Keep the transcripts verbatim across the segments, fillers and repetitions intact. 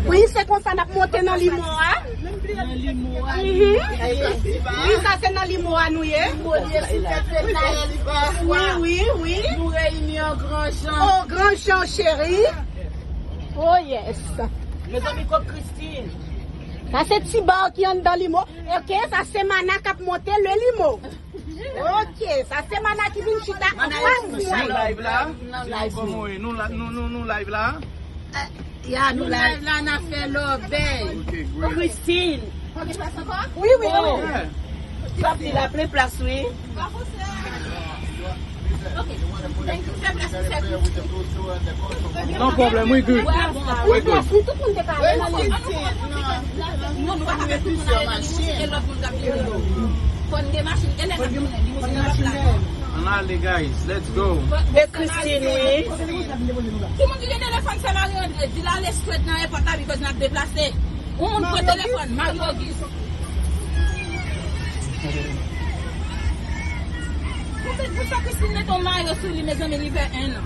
Wi, se konsa n ap monte nan limo a. Nan limo a. Mhm. Wi, sa se nan limo a nou ye. Wi, wi, wi. Nou reyini an gran jan. O gran jan, cheri. Oh yes. Mezanmi, kot Christine? Sa se ti ba ki anndan limo. Ok, sa se Mana k ap monte le limo. Ok, sa se Mana ki vin chita anfas mwen. Nou live la? Kòman w ye? Nou la, nou, nou, nou live la? Ya, nou live la, n ap fè lòbèy. Ok, great. Christine. Wi, wi, wi. Yeah. Sa pli la plen plas, wi. No problem, we good. We good. Non, nou pa ka fè tout moun nan, e lòt moun k ap vini yo. Fò n gen machin, e lè n ap vini, limousin nan p ap la. Ann ale, guys, let's go. E Christine, wi. Ki moun ki gen telefòn, se Marie André. Di l ale straight nan èpòt la, because n ap deplase. Yon moun pran telefòn, Marie Auguste. Poutèt, poutèt Christine mete yon mayo sou li, mezanmi, li fè en an.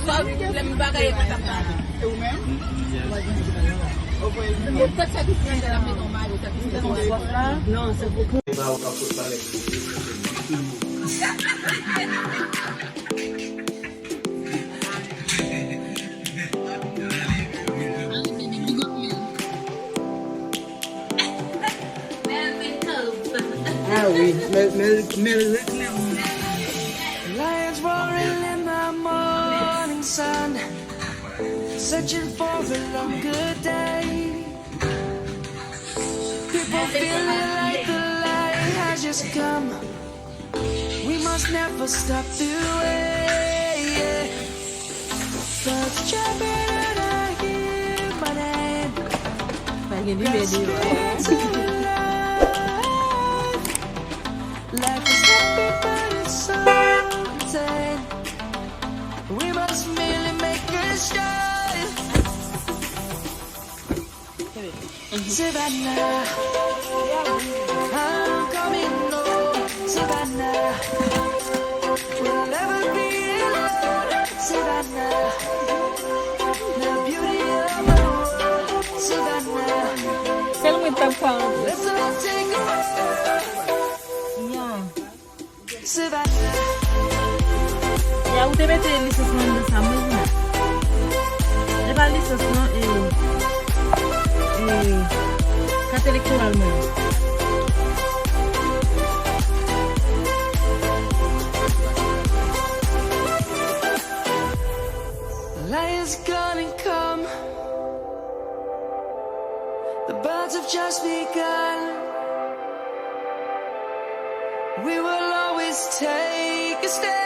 Sorry, lè m bagay e kontak la. E ou menm? Poutèt Christine mete yon mayo, poutèt Christine mete yon mayo. Non, se pou Ah wi, men, men, men l reklè mwen. Lions roaring in the morning sun, searching for a longer day. People feeling like the light has just come. We must never stop the way, yeah. Birds chirping and I hear my name. Pa gen limyè deyò a. Grass feels alive. Life is happy, but it's so insane. We must merely make a start. Savannah, I'm coming home. Savannah, we'll never be alone. Savannah, the beauty of the world. Savannah, sèl mwen t ap ka antre. Let's all take a walk. Yeah. Ya, ou te mete lisans lan anndan sa, mwen di non. E pa lisans lan, e, e, kat elektoral mwen. Light is gonna come. The birds have just begun. We will always take a stand.